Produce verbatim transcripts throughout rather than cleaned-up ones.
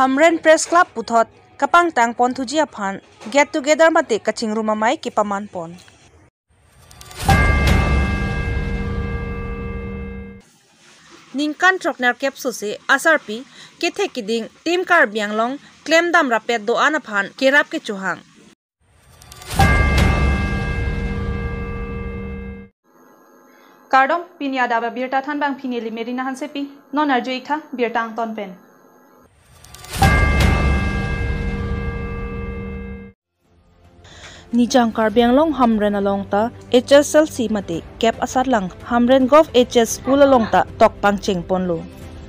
Hamren Press Club puthot kapangtang ponthuji aphan get together mate kachingrum amei kepaman pon. Ningkan throknerkep sose asarpi kethek kiding Team Karbi Anglong klemdam rapet do-an aphan kerap kechohang. Kardom, pini adap abirta thanbang pini Limeri Nahan Sepi, non arju iktha birta angton pen. Nijang Karbi Anglong Hamren along ta H S L C mate kep asatlang Hamren Govt H S School along ta tok pangcheng ponlo.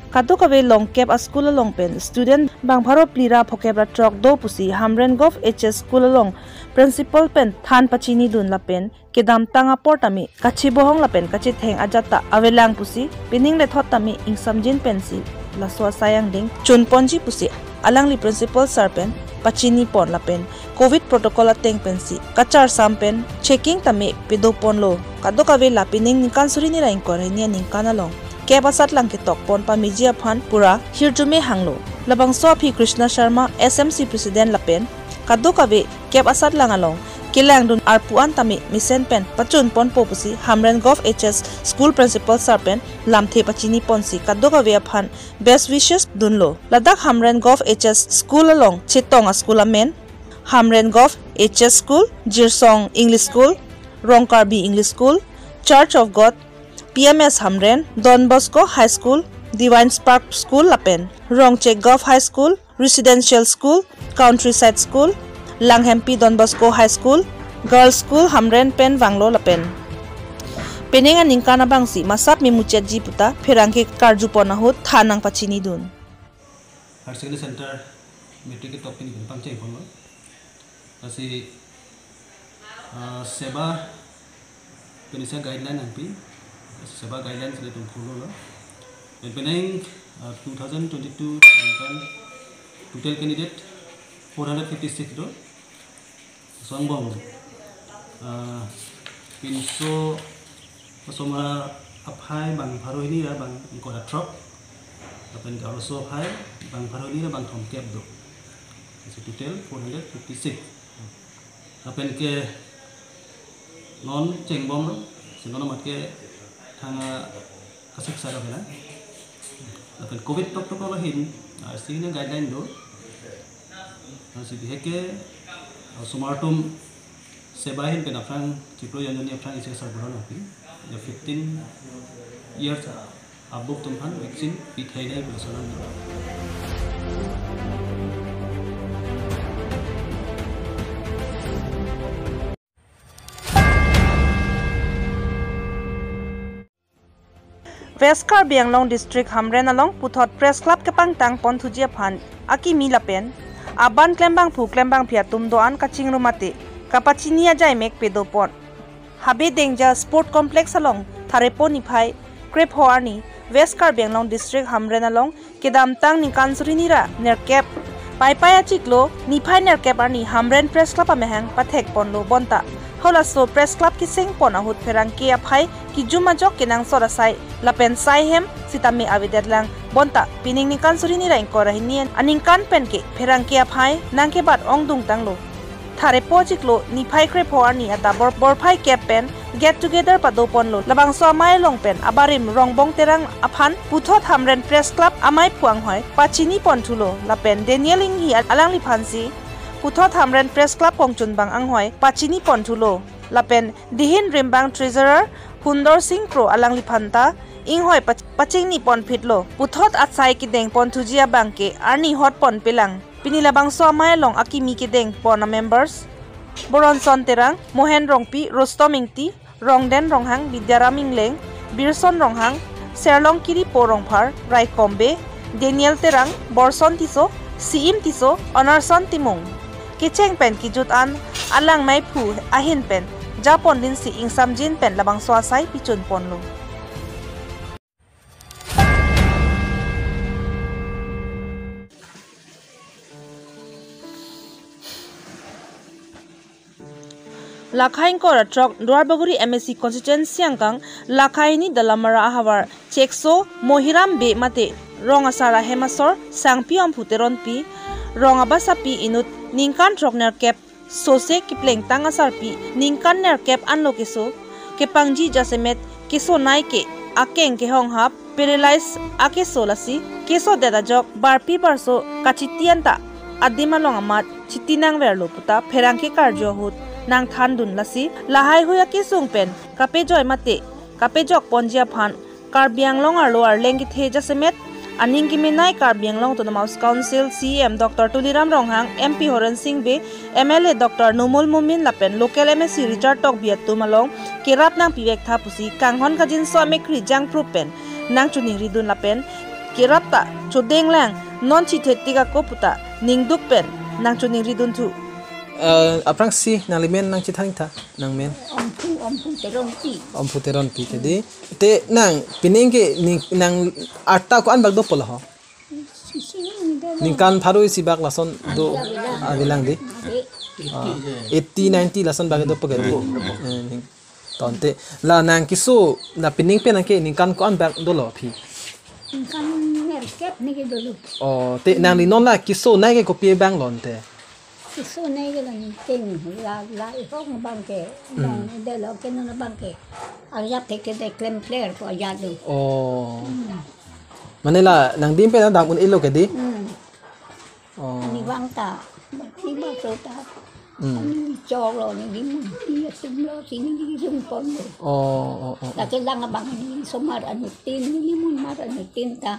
Kadokave long kep a-school along pen student bang pharo phli ra phokep ra throk do pusi Hamren Govt H S School along principal pen than pachini dun lapen kedamtang apor tame kachebohong lapen kachetheng ajat ta avelang pusi pining lethot tame ingsamjin pensi laso asai angdeng chunponji pusi alangli principal sir pen pachini pon lapen Covid protocol ateng pensi kacharsam pen checking tame pedo ponlo. Kadokave la pining ningkan suri ni ra ingkoi ra hini aningkan along kep asatlang ketok pon pameji aphan pura hirjume hanglo. Labangso aphi Krishna Sharma, S M C president lapen kadokave kep asatlang along kelang dun arpu an tame mesen pen pachun ponpo pusi Hamren Govt H S School principal sir pen lamthe pachini ponsi kadokave aphan best wishes dunlo. Ladak Hamren Govt H S School along chetong a-school amen Hamren Govt H S School, Jirsong English School, Rong Karbi English School, Church of God, P M S Hamren, Don Bosco High School, Divine Spark School lapen Rongchek Govt High School, Residential School, Countryside School, Langhempi Don Bosco High School, Girls School Hamren pen vanglo lapen pining aningkan abangsi masap memuchetji puta pherangke karjupon ahut than nangpachini dun. Higher Secondary Center matric ketok pini pen pangcheng ponlo. Lasi, ah, SEBA penisa guideline nangpi, SEBA guidelines ilitum follow lo. Pen penang, ah, two thousand twenty-two aningkan total candidate four hundred fifty-six do. Songbong, ah, pinso osomar aphai bang pharo hini ra bang ingkoi ra throk, lapen Garoso aphai bang pharo hini ra bang thomkep do. Isi total four hundred fifty-six. Lapen ke non chengbomlo, si non amat ke thangta kasiksa ra pena. Lapen Covid protocol ahin, ah, isi ne guideline do. Ah, si bihek ke, ah, osomar atum SEBA ahin pen aphrang chiplo jonjoni aphrang isi asar buran api. Ya fifteen years above atum aphan vaccine pi thai nai pu lason an do. West Karbi Anglong District Hamren along puthot Press Club kepangtang ponthuji aphan akimi lapen aban klembangphu klembangphi atum do-an kachingrum mate kapachini ajaimek pedo pon. Habe Dengja Sport Complex along Tharepo niphai krepho arni West Karbi Anglong District Hamren along kedamtang ningkan suri ni ra nerkep Paipai achiklo niphai nerkep arni Hamren Press Club amahang pathek ponlo bonta halaso Press Club keseng pon ahut pherangke aphai kejum ajok kenangsot asai lapen sai hem sitame avedetlang bonta pining ningkan suri ni ra ingkoi ra hini aningkan penke pherangke aphai nangkebat ongdung tanglo. Tharepo achiklo niphai krepho arni ata bor borphai kep pen get together pado ponlo. Labangso amei along pen abarim Rongbong Terang aphan puthot Hamren Press Club ameiphu anghoi pachini ponthulo lapen Daniel Inghi alangliphansi puthot Hamren Press Club kongchunbang anghoi pachini ponthulo lapen dihin rimbang treasurer Hundor Sing Kro alangliphan ta inghoi pach- pachingni ponphitlo. Puthot asai kedeng ponthuji abangke arni hot ponpelang. Pini labangso amei along akimi kedeng pon a members Boronson Terang, Mohen Rongpi, Rustom Ingti, Rongden Ronghang, Bidyaram Ingleng, Birson Ronghang, Serlong Kiripo Rongphar, Raikom Bey, Daniel Terang, Borson Tisso, Siim Tisso, Onerson Timung. Kecheng pen kejut an alang meiphu ahin pen japon dinsi ingsamjin pen labangso asai pichun ponlo. Lakhai ingkoi ra throk Duarbagori M A C constituency angkang Lakhai hini Dalamara ahavar Chekso Mohiram Bey mate rong asar ahem asor Sangpi Omphu Teronpi, rong abasapi inut ningkan throk nerkep sose keplengtang asarpi ningkan nerkep anlo keso kepangji jasemet kesonei ke akeng kehonghap paralyze akeso, lasi kesodet ajok barpi barso kachiti anta adim along amat chiti nangverlo puta pherangke karju ahut nangthandun, lasi lahaihui akesung pen kapejoi mate kapejok ponji aphan Karbi Anglong arlo arleng kethe jasemet aning kemenei Karbi Anglong Autonomous Council C E M Doctor Tuliram Ronghang, M P Horen Sing Bey, M L A Doctor Numal Momin lapen local M A C Richard Tokbi atum along kerap nangpivektha pusi kanghon kajinso amekri jangprup pen nangchiningridun lapen kerap ta chodenglang, non chithe tik ako puta ningduk pen nangchiningridun thu. Eh, aphrangsi nanglimen nangchethan tha, nangmen? Omphu, Omphu Teronpi. Omphu Teronpi ke dei. Te nang pining ke ning, nang arta ko-an bak dopo laho? Sisi ni dei. Ningkan pharo isi bak lason do abilang dei. Ade. Ah, eighty, ninety lason bak dopo ke dei. Eh, ning-, tonte la nang keso la pining pen nang ke ningkan ko-an bak dolo aphi? Ningkan nerkep ni ke dolo. Oh, te nangli non la kesonei ke kopi abang lo ante? Kesonei ke la ningting la, la ihong abang ke, Hmm. Bang delo ke non abang ke. Arjap thekthedek klemkler ko ajat do. Oh. Hmm. Mane la nangdim pen dam un-elo ke dei? Hmm. Oh. Ani bang ta, bang si bang so ta. Hmm. Ani choklo, neli munpi atumlo, si neli jungponlo. Oh, oh, oh, oh. Lake lang abang neli somar anutin, neli munmar anutin ta.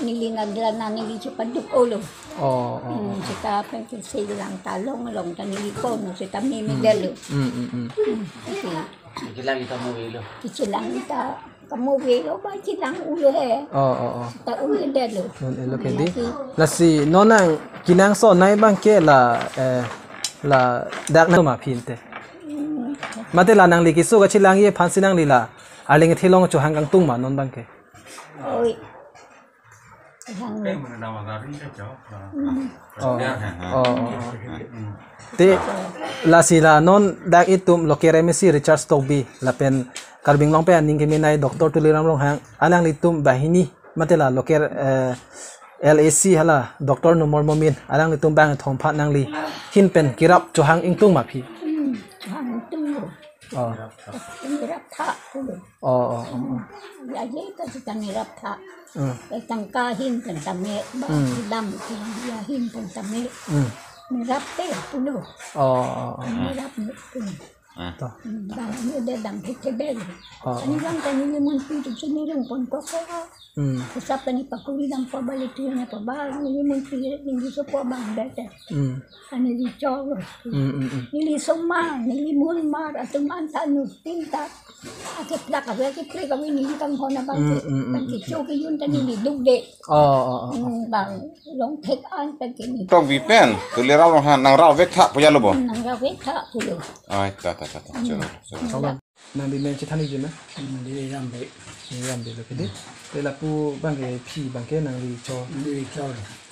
Neli nagla na neli chepaduk olo. Oh, oh, Hmm, oh. Seta pen ke selang ta longlong ta neli ponlo, seta meme Hmm. delo. Hmm, hmm, hmm. Hmm, oke. Kechelang ita mo elo. Kechelang ita kamu velo ba chelang ulo he. Oh, oh, oh. Ta ulo delo. Non elo ke dei. Lasi. Lasi non nang kenangsotnei abang ke la, eh, ladak nang ma aphi ante? Hmm. Mate la nangli keso kachelangji aphansi nangli la arleng kethe along chohang kangtung ma non abang ke? Oi. Hang. Hmm. Oh. Oh, oh, oh. Te lasi la non dak itum local M A C Richard Tokbi lapen Karbi Anglong pen aning kemenei Doctor Tuliram Ronghang, alanglitum banghini mate la local, eh, L A C hala Doctor Numal Momin, alanglitum bang thompat nangli ahin pen kerap chohang ingtung ma aphi? Hmm, chohang ingtung lo. Oh. Nirap tha pulo. Oh, oh, oh, oh. Ya je ta seta nirap tha. Hmm. Eh, tangka ahin pen tame, ba Hmm. dam ke ya ahin pen tame. Hmm. Nirap te pulo. Oh, oh, oh. Nirap ni pulo. To. Hmm, bang ni de dam thekthedek. Oh, Ani oh. Bang ta neli munpi tu sini ring pon kok ko. Hmm. Kusap kani pakuri dam pa balik tu na pa ba neli munpi neli sopo bang bete. Hmm. Ani neli choklo. Hmm, hmm, hmm. Neli somar, neli munmar atum anta nutin ta. Akeplak ave, akeplak ave neli kanghon abang ke. Hmm, hmm, hmm, Bang ke hmm. Chok ke yun ta neli dukde. Oh, oh, oh, oh. Hmm, bang long thek an ta ke neli. Tokbi pen, Tuliram Ronghang nang rao vek tha pu ya lo bo? Hmm, nang rao vek tha pulo. Ai, ta, ta, ta, ta. Hmm. Chalo, chalo. Nangli men chethan ikji ma? Hmm, neli Ram Bey. Neli Ram Bey lo ke dei. Te lapu abang ke aphi abang ke nangli cho. Neli cho.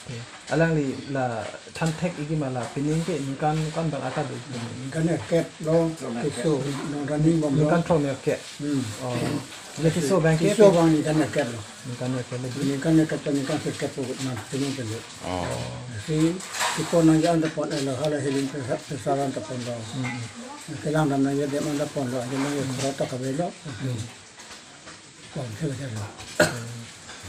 Oke. Alangli la than thek ikji ma la pining ke ningkan ko-an abang arta do? Ningkan nerkep lo, keso, non running bom lo. Ningkan throk nerkep. Hmm. Oh. Neli keso abang ke Keso pi- abang ningkan nerkep lo. Ningkan nerkep lo. Ningkan nerkep lo, ningkan nerkep lo, non pining ke lo. Oh. Si, keso nang jan ta pon elo, hala healing pressure, pressure an ta ponlo. Hmm, hmm. Kelang dam nang ya dem an ta ponlo, aja nang ya Hmm. Protocol avelo. Hmm. Pon, kela kela.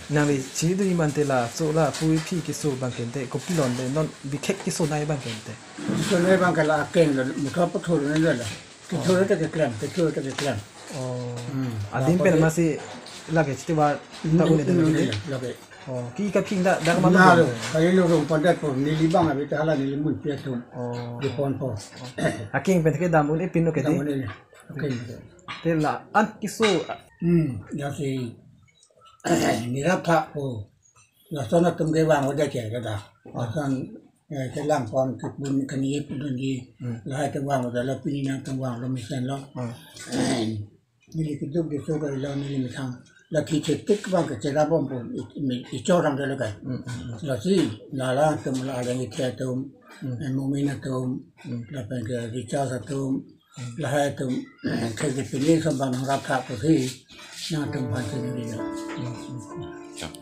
Nangli chini do iman te laso la pu aphi keso abang ke ante, kopi lo ante, non bikhek kesonei abang ke ante? Kesonei abang ke la akeng lo, mutha pathor ne lo la. Kethur Oh. ta keklem, kethur ta keklem. Oh. Hmm. Adim pen Lapu amatsi lake chiti ba Hmm, ta un-e dei hmm, lake. Lake. Oh, ke kaphing dak dak ma Na lo, lo. Kali lo rong pondet po, neli bang abi ta hala neli munpi atum. Oh. Di ponpo. Akeng pen ke dam un-e pinlo ke Dam dei? Un-e. Akeng. Te la an keso. Hmm, ya si. Nirap tha po. Lason atum ke vang udah ke kada. Oh. Lason, eh, kelang pon kepun kani pun di. Hmm. Lahai te vang udah la pini nangtum vanglo mesen lo. Hmm. Eh, neli keduk di so ka ilo neli methang. La kiche tik abang ke chera bom pun i, i, ichor ang delo kai. Hmm, hmm, hmm. Lasi, la la atum la ada ni khe atum. Hmm. Eh, Momin atum. Hmm. Lapen ke Richard atum. Hmm. Lahai atum, eh, khe ke pini so abang nang rap tha pusi. Nangtum aphan chiningri lo. Hmm, hmm, hmm. Chok.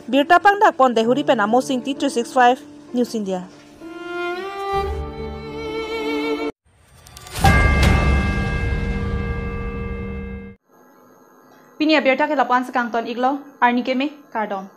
Birta pangdak pon Deihori pen Amo Sing, T three six five News India. Pini abirta ke lapu-an si kangton iklo, arni keme, kardom.